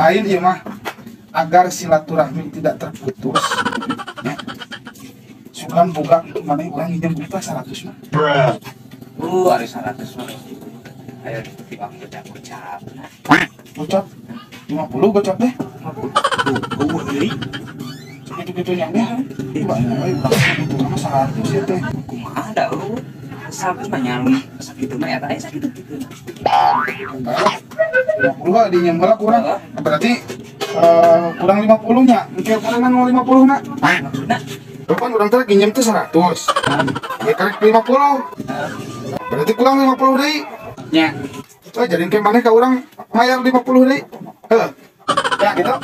Lain ieu mah agar silaturahmi tidak terputus. Ya. Sugan boga maneh urang nginjem duit 100 mah. Ari 100 mah. Ayo ditibang gocap-gocap. Gocap 50 gocap deh. 50. Eueuh deui. Sakitu-kitu nya deh. Banyak euy urang mah 100 ya teh. Kumaha da eueuh. 100 mah nyalung sakitu mah eta aya sakitu-kitu. 50 lah dinjem heula kurang. Berarti kurang 50 nya. Engke kurangan 50 na. Maksudna? Pan urang teh nginjem teh 100. Ya karek 50. Berarti kurang 50 deui. Nya. Oh, jadi engke maneh ka urang mayar 50 deui. Heuh. Ya gitu.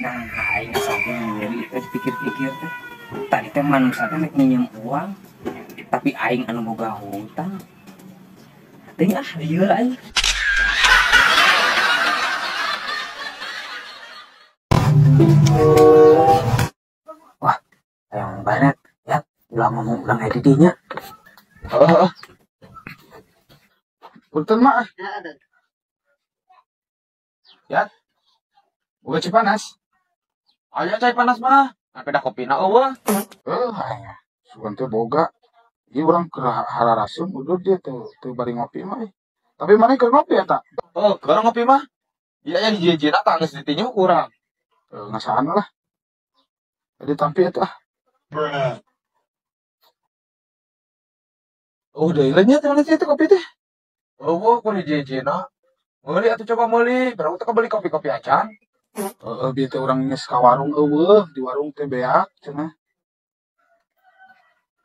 Nah, aing asa nyeri teh pikir-pikir teh. Tadi teh manusia teh rek nginjem uang, tapi aing anu boga hutang. Teuing ah lieur aing. Wah, hayang banget ya, ulah ngomong ulang aya di dinya. Heeh. Punten mah. Ya. Boga cai panas. Aya cai panas mah. Tapi da kopina eueuh. Heuh, aya. Sugan teh boga. Ieu urang keur hararaseum udah dia teu bari ngopi mah. Tapi maneh keur ngopi eta? Oh, keur ngopi mah. Ieu aya hiji-hijina tah geus ditinju urang. Ngasaan lah. Jadi tampi eta ah. Oh, deui nya teh mana sih itu kopi teh? Eueuh kur hiji-hijina. Meuli atuh coba meuli, baru teh beli kopi-kopi acan. Heeh, bieu teh urang geus ka warung eueuh, di warung teh beak cenah.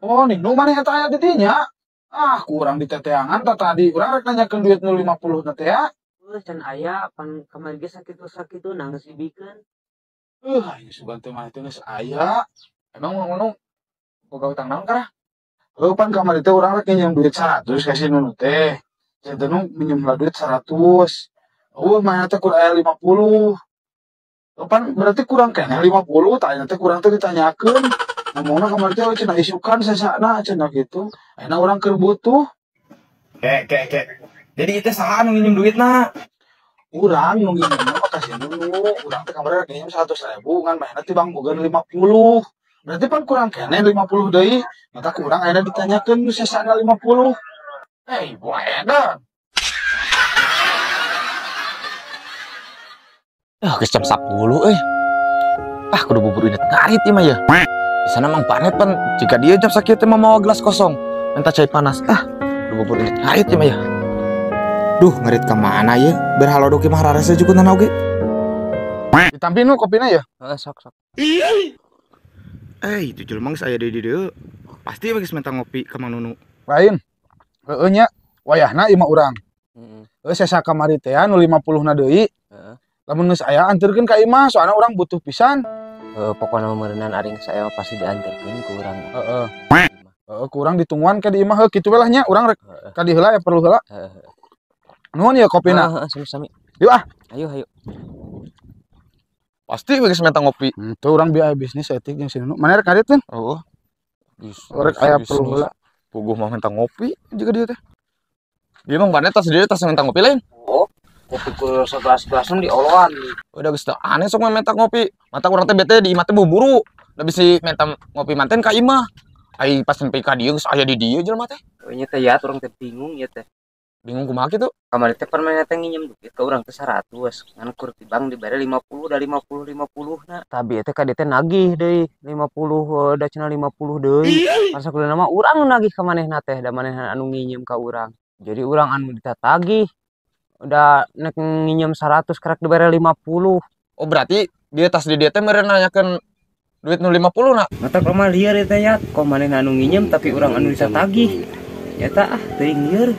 Oh, ninu maneh eta aya di dinya? Ah, kurang diteteangan tah tadi. Urang rek nanyakeun duit nu 50 na teh ya. Heuh, can aya pan kamari ge sakitu-sakitu nah geus dibikeun. Aing sugan teh maneh teh geus aya. Emang ngono boga utang naon karah? Heuh, pan kamari teh urang rek nginjem duit 100 ka si Nunu teh. Cenah nu minjem lah duit 100. Eueuh maneh teh kur aya 50. Pan berarti kurang keneh 50, tanya teh kurang teh ditanyakeun. Ngomongna kamari teh cenah isukan sesana cenah kitu. Ayeuna urang keur butuh. Ke ke ke. Jadi itu saha anu nginjem duitna? Urang nu nginjem mah ka si Nunu. Urang teh kamari rek nginjem 100.000 ngan manehna teh bang boga 50. Berarti pan kurang keneh 50 deui. Mata kurang ayeuna ditanyakeun nu sesana 50. Eh, ibu edan. Ah, geus jam 10 euy. Ah, kudu bubur ini ngarit ieu mah ya. Di sana mang panet pan jika dia jam sakieu teh mah mawa gelas kosong. Minta cai panas. Ah, kudu bubur ini ngarit ieu mah ya. Duh, ngarit ka mana ieu? Berhalodok ieu mah rarese jukunan oge. Ditampi nu kopina ya? Heeh, sok sok. Eh, itu jelema geus aya di dieu. Pasti geus minta ngopi ka Mang Nunu. Lain. Heueuh nya, wayahna ieu mah urang. Heeh. Heueuh sesa kamari teh nu 50 na deui. Heeh. Lamun geus aya anterkeun ka imah, soalna urang butuh pisan. Heeh, pokona meureunnan ari geus aya mah pasti dianterkeun ku urang. Heeh. Heeh, ku urang ditungguan ka di imah heuh kitu we lah nya, urang rek ka dieu heula ya perlu heula. Heeh. Nuhun ya kopina. Heeh, sami-sami. Yuk ah. Ayo, ayo. Pasti we geus minta ngopi. Henteu urang bieu aya bisnis etik jeung si Nunu. Maneh rek ngarit teh? Heeh. Rek aya perlu heula. Puguh mah minta ngopi juga dia teh. Dia mah maneh tas dia tas minta ngopi lain. Oh, kopi ku segelas-gelasan dioloan. Udah geus teu aneh sok mah minta ngopi. Mata urang teh bete di imah teh buburu. Da bisi minta ngopi manten ka imah. Ai pas nepi ka dieu geus aya di dieu jelema teh. Oh nya teh ya urang teh bingung ya teh. Bingung kumaha kitu? Kamari teh pan maneh teh nginjem duit ka urang teh 100, ngan kur ti bank dibere 50 da 50 50 na. Tapi teh ka dieu teh nagih deui 50 da cenah 50 deui. Pan sakuduna mah urang nu nagih ka manehna teh da manehna anu nginjem ka urang. Jadi urang anu ditatagih. Udah nek nginjem 100 karek dibere 50. Oh berarti dia tas di dia teh meureun nanyakeun duit nu 50 na. Mata mah lieur ieu teh ya, kok manehna anu nginjem tapi urang anu ditatagih. Nyata ah teuing lieur.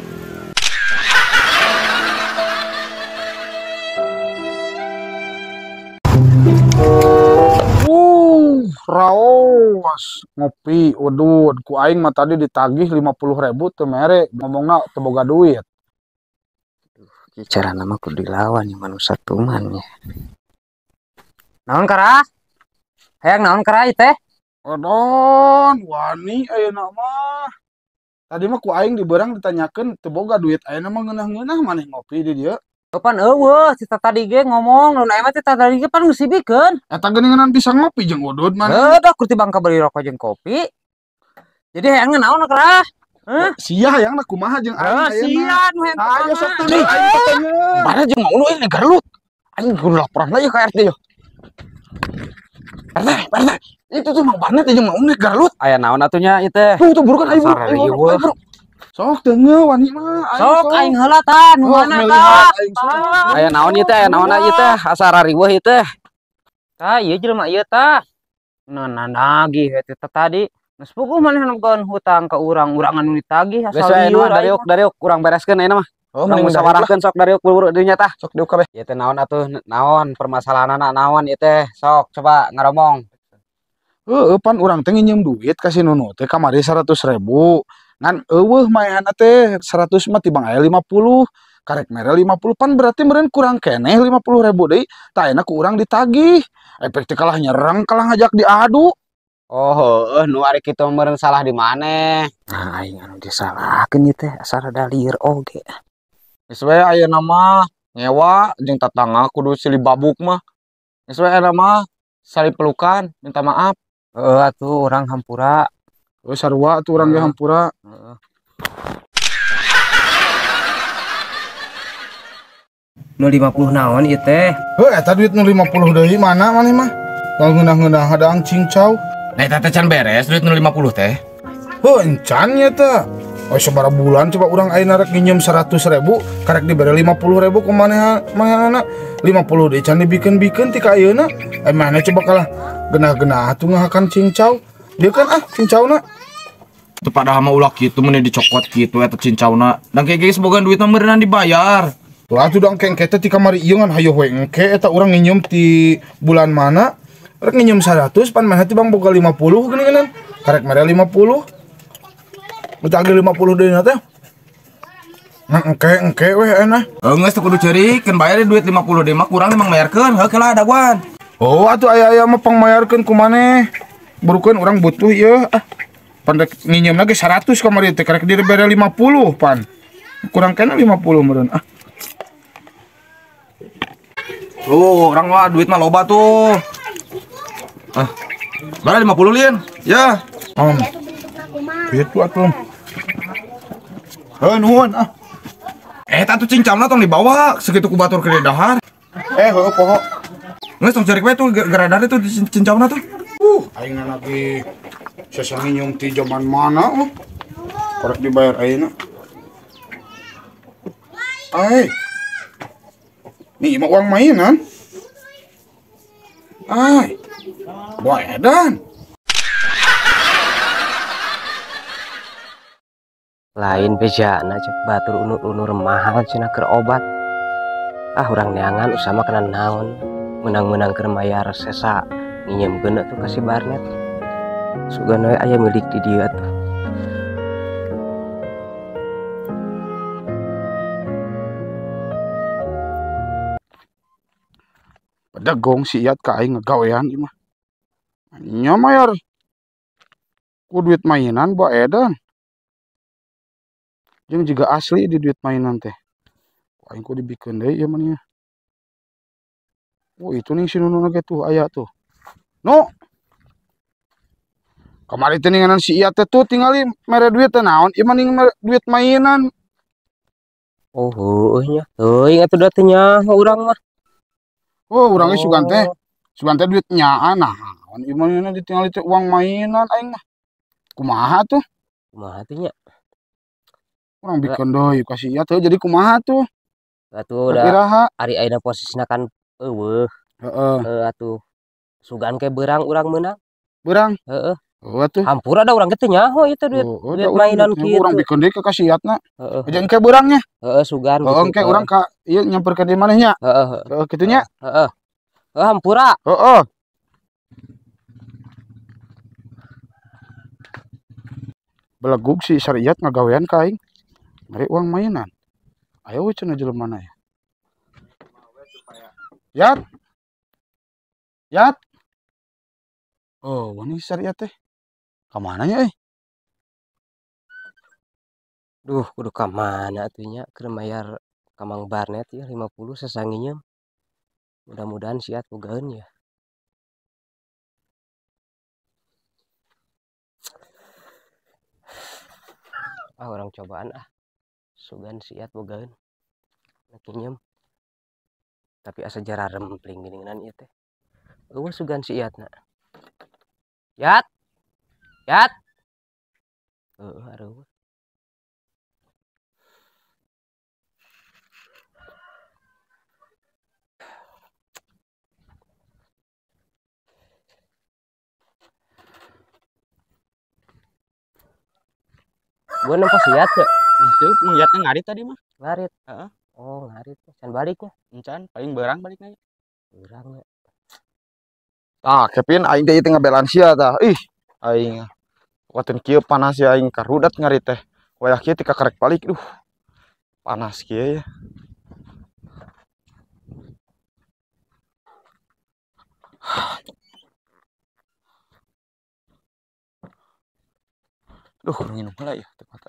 Raos ngopi udud ku aing mah tadi ditagih 50.000 teu mere ngomongna teu boga duit. Duh, cara nama kudu dilawan ya manusia tuman ya. Naon kara? Hayang naon kara ieu teh? Odon, wani ayeuna mah. Tadi mah ku aing diberang ditanyakeun teu boga duit ayeuna mah ngeunah-ngeunah maneh ngopi di dieu. Pan eueuh cita tadi ge ngomong nu aya mah teh tadi ge pan geus dibikeun. Eta geuningan bisa ngopi jeung udud maneh. Heuh dah kurtibang kabeli rokok jeung kopi. Jadi hayang naon kerah? Hah? Sia hayang kumaha jeung aing ayeuna. Sia nu hayang. Ayo sok teh aing tanya. Mana jeung mau nu ini garlut. Aing kudu laporan lah ka RT yo. RT, RT. Itu tuh Mang Barnet jeung mau nu garlut. Aya naon atuh nya ieu teh? Tuh tuh burukan aing buru. Sok deungeun wani mah. Sok aing heula tah nu mana tah? Aya naon ieu teh? Aya naon ieu teh? Asa rariweuh ieu teh. Tah ieu jelema ieu tah. Nah nagih eta tadi. Geus puguh maneh nemkeun hutang ka urang, urang anu ditagih asal lieur. Dariuk dariuk urang bereskeun ayeuna mah. Oh, urang musyawarahkeun sok dariuk buru-buru dinya tah. Sok diuk kabeh. Ieu teh naon atuh naon permasalahanana naon ieu teh? Sok coba ngaromong. Heueuh pan urang teh nginjem duit ka si Nunu teh kamari 100.000. Ngan eueuh maehana teh 100 mah tibang aya 50. Karek mere 50 pan berarti meureun kurang keneh 50.000 deui. Tah ayeuna ku urang ditagih. Efek teh kalah nyerang kalah ngajak diadu. Oh heueuh nu ari kitu meureun salah di maneh. Nah aing anu disalahkeun ieu teh asa rada lieur oge. Geus we ayeuna mah ngewa jeung tatangga kudu silih babuk mah. Geus we ayeuna mah saling pelukan minta maaf. Heeh atuh urang hampura. Heuh sarua atuh urang ge hampura. Heeh. Nu 50 naon ieu teh? Heuh eta duit nu 50 deui mana maneh mah? Ngeunah-ngeunah hadaang cingcau. Nah eta teh can beres duit nu 50 teh. Heuh encan nya teh. Oh sabaraha bulan coba urang ayeuna rek nginjem 100.000 karek dibere 50.000 ku manehna 50 deui can dibikeun-bikeun ti ka ayeuna. Eh maneh coba kalah genah-genah atuh ngahakan cincau. Dieu kan ah cincauna. Teu padahal mah ulah kitu meuni dicokot kitu eta cincauna. Dan kayak geus boga duit mah meureunna dibayar. Tuh atuh dang kengke teh ti kamari ieu ngan hayoh we engke eta urang nginjem ti bulan mana? Rek nginjem 100 pan maneh teh bang boga 50 geuningan. Karek mere 50. Ditagih 50 deui na teh. Nah engke weh eunah. Heuh geus teu kudu ceurik, keun bayar duit 50 deui mah kurang emang mayarkeun. Heuh keula daguan. Oh atuh aya-aya mah pangmayarkeun ku maneh. Burukeun urang butuh ieu ah. Pan rek nginjem lagi 100 kamari teh karek dibere 50 pan. Kurang kena 50 meureun ah. Tuh, urang mah duit mah loba tuh. Ah. Bara 50 lien. Ya. Gitu atuh. Heuh nuhun ah. Eta tuh cincamna tong dibawa segitu ku batur ke dahar. Eh heuh poho. Geus tong ceurik we tuh geradar itu cincamna tuh. Aing lagi sesa nginjem ti jaman mana oh. Korek dibayar ayeuna. Ai. Nih mah uang mainan. Ai. Boy edan. Lain bejana cek batur unur-unur mahal cenah keur obat. Ah urang neangan usama kena naon. Menang-menang keur mayar sesa nginjemkeun atuh ka si Barnet. Sugan we aya milik di dieu atuh. Pedegong si Iyat ka aing ngagawean ieu mah. Nya mayar ku duit mainan bae edan. Jeung juga asli di duit mainan teh. Aing ku dibikeun deui ieu mah nya. Oh itu nih si Nunu ge tuh aya tuh. No. Kamari teh ninganan si Iyat teh tuh tingali mere duit teh naon ieu mah ning mere duit mainan. Oh heueuh nya. Teuing atuh da teu nyaho urang mah. Oh urang ge sugan teh. Sugan teh duit nyaan naon ieu mah ditingali teh uang mainan aing mah. Kumaha tuh? Kumaha tuh nya? Urang bikeun deui ka si Iyat teh jadi kumaha tuh? Atuh da ari ayeuna posisina kan eueuh. Heeh. Heuh atuh. Sugan ke beurang urang meunang. Beurang? Heeh. Heuh atuh. Hampura da urang ge teu nyaho ieu teh duit duit mainan kitu. Urang bikeun deui ka si Iyatna. Heeh. Jeung ke beurangnya. Heeh sugan kitu. Heeh engke urang ka ieu nyamperkeun di maneh nya. Heeh. Heeh kitu nya. Heeh. Heuh hampura. Heeh. Belegug si Syariat ngagawean ka aing. Mere uang mainan. Ayo we cenah jelema mana ya. Yat. Yat. Oh, wani Syariat teh. Ka mana nya euy? Duh, kudu ka mana atuh nya keur mayar ka Mang Barnet ya 50 sesa nginyeum. Mudah-mudahan siat bogaeun ya. Ah, orang cobaan ah. Sugan siat bogaeun. Rek nginyeum. Tapi asa jararempling geuningan ieu teh. Eueuh sugan siatna. Yat. Yat. Heueuh areueuh. Gua nempo siat teu? Henteu, Mang Yat teh ngarit tadi mah. Ngarit? Heeh. Oh, ngarit teh. Can baliknya? Encan, paling beurang balikna. Beurang nya. Tah, Kevin aing teh ieu teh ngabelaan sia tah. Ih, aing kuatin kieu panas ya aing karudat ngarit teh. Wayah kieu teh kakarek balik duh. Panas kieu ya. Duh, kudu nginum heula ya teh mata.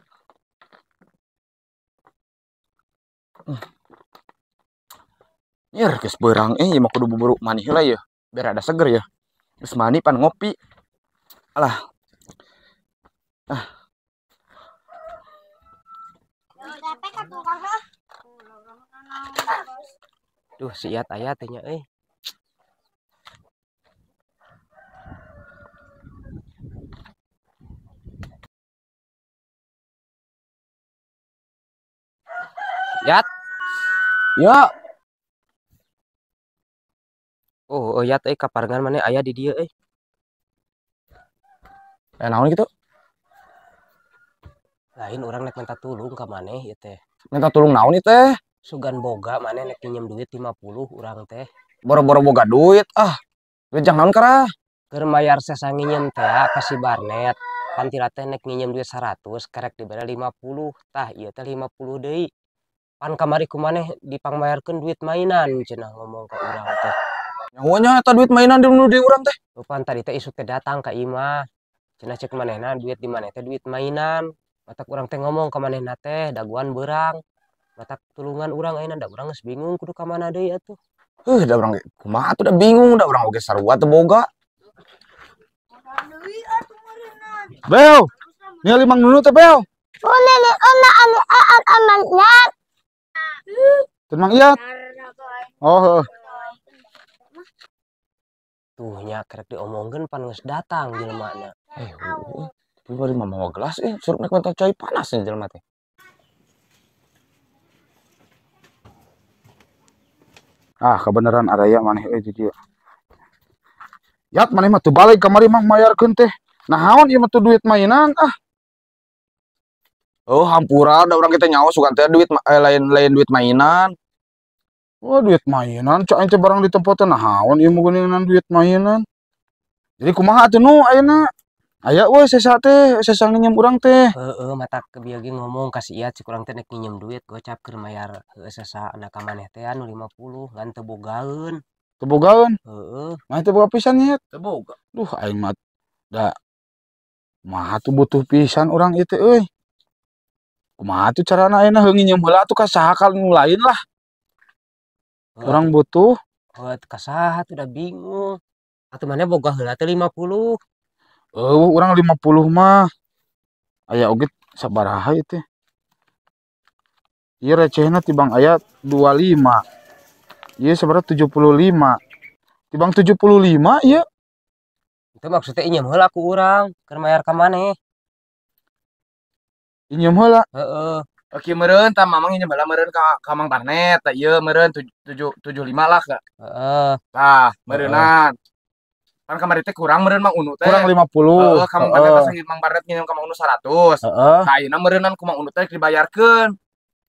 Nyer geus beurang ieu mah kudu buburu mani heula ya. Biar ada seger ya. Geus mani pan ngopi. Alah. Ah. Duh, siat aya teh nya euy. Yat. Ya. Oh, oh yat euy kaparengan maneh aya di dieu euy. Naon kitu? Lain urang nek minta tulung ka maneh ieu teh. Minta tulung naon ieu teh? Sugan boga maneh nek nginjem duit 50 urang teh. Boro-boro boga duit ah. Duit jang naon karah? Keur mayar sesa nginjem teh ka si Barnet. Pantila teh nek nginjem duit 100 karek dibere 50. Tah ieu teh 50 deui. Pan kamari ku maneh dipangmayarkeun duit mainan cenah ngomong ka urang teh. Nyahonya eta duit mainan di nu di urang teh. Pan tadi teh isuk teh datang ka imah. Cenah cek manehna duit di maneh teh duit mainan. Matak urang teh ngomong ka manehna teh daguan beurang. Matak tulungan urang ayeuna da urang geus bingung kudu ka mana deui atuh. Heuh da urang ge kumaha atuh da bingung da urang oge sarua teu boga. Beo, ningali Mang Nunu teh Beo. Teu Mang Iyat. Oh, heuh. Tuh nya kerek diomongkeun pan geus datang jelema na. Heuh. Tapi bari mah mawa gelas surup nek minta cai panas nih jelema teh. Ah, kebenaran araya maneh euy di dieu. Yat maneh mah teu balik kamari mah mayarkeun teh. Naon ieu mah tuh duit mainan ah. Oh, hampura da urang kita nyawa sugan teh duit lain duit mainan. Wah, duit mainan cak aing teh barang di tempat teh naon ieu mah geuningan duit mainan. Jadi kumaha atuh nu ayeuna? Aya we sesa teh, sesa nginjem urang teh. Heeh, matak bieu ge ngomong ka si Iyat si urang teh nek nginjem duit gocap keur mayar heueuh sesa na ka maneh teh anu 50 ngan teu bogaeun. Teu bogaeun? Heeh. Mah teu boga pisan nya. Teu boga. Duh, aing mah da kumaha tuh butuh pisan urang ieu teh euy. Kumaha tuh carana ayeuna heuh nginjem heula atuh ka saha ka nu lain lah. Urang butuh. Heuh ka saha tuh da bingung. Atuh maneh boga heula teh 50. Eueuh urang 50 mah. Aya oge sabaraha ieu teh. Ieu recehna tibang aya 25. Ieu sabaraha 75. Tibang 75 ieu. Itu maksudnya injem heula ku urang keur mayar ka maneh. Injem heula? Heeh. Oke meureun tah mamang injem heula meureun ka Mang Barnet tah ieu meureun 7 75 lah ka. Heeh. Tah meureunan. Kan kamari teh kurang meureun Mang Unu teh. Kurang 50. Heeh, ka Mang Barnet teh Mang Barnet nginjem ka Mang Unu 100. Heeh. Tah ayeuna meureunan ku Mang Unu teh dibayarkeun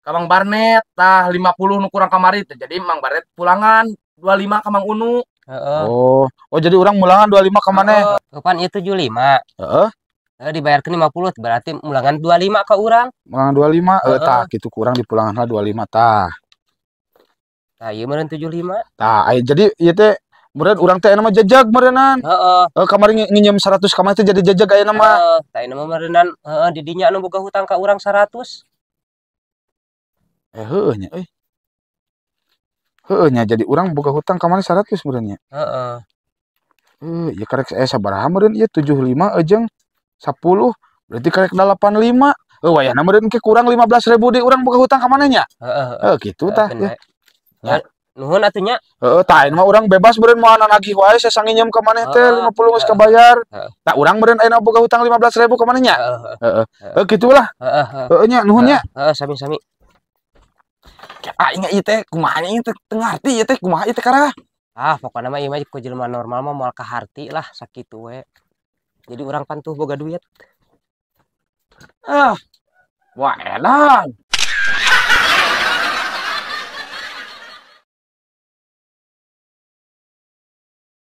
ka Mang Barnet tah 50 nu kurang kamari teh. Jadi Mang Barnet pulangan 25 ka Mang Unu. Heeh. Oh, oh jadi urang mulangan 25 ka maneh. Heeh, pan ieu 75. Heeh. Heeh, dibayarkeun 50 berarti mulangan 25 ka urang. Mulangan 25, heuh tah kitu kurang dipulangan 25 tah. Tah ieu meureun 75. Tah, jadi ieu teh Meureun urang teh aya mah jejeg meureunnan. Heeh. Eh, kamari nginjem 100 ka maneh teh jadi jejeg aya mah. Heeh, tah ayeuna mah meureunnan heeh di dinya anu boga hutang ka urang 100. Eh, heueuh nya euy. Heueuh nya, jadi urang boga hutang ka maneh 100 meureun nya. Heeh. Heuh, ieu karek aya sabaraha meureun ieu? 75 jeung 10 berarti karek 85. Heuh, wayahna meureun ke kurang 15.000 deui urang boga hutang ka maneh nya. Heeh. Heuh, kitu tah. Heeh. Ya. Nuhun atuh nya. Heeh, tah ayeuna mah urang bebas meureun moal nagih wae sesa nginjem ka maneh teh 50 geus kabayar. Heeh. Tah, urang meureun ayeuna boga hutang 15.000 ka maneh nya. Heeh. Heeh. Heuh, kitulah. Heeh. Heeh nya, nuhun nya. Heeh, sami-sami. Aing ieu teh kumaha nya, ieu teh teu ngarti ieu teh kumaha ieu teh karah. Ah, pokokna mah ieu mah ku jelema normal mah moal kaharti lah, sakitu we. Jadi urang pantuh boga duit. Ah. Wah, edan.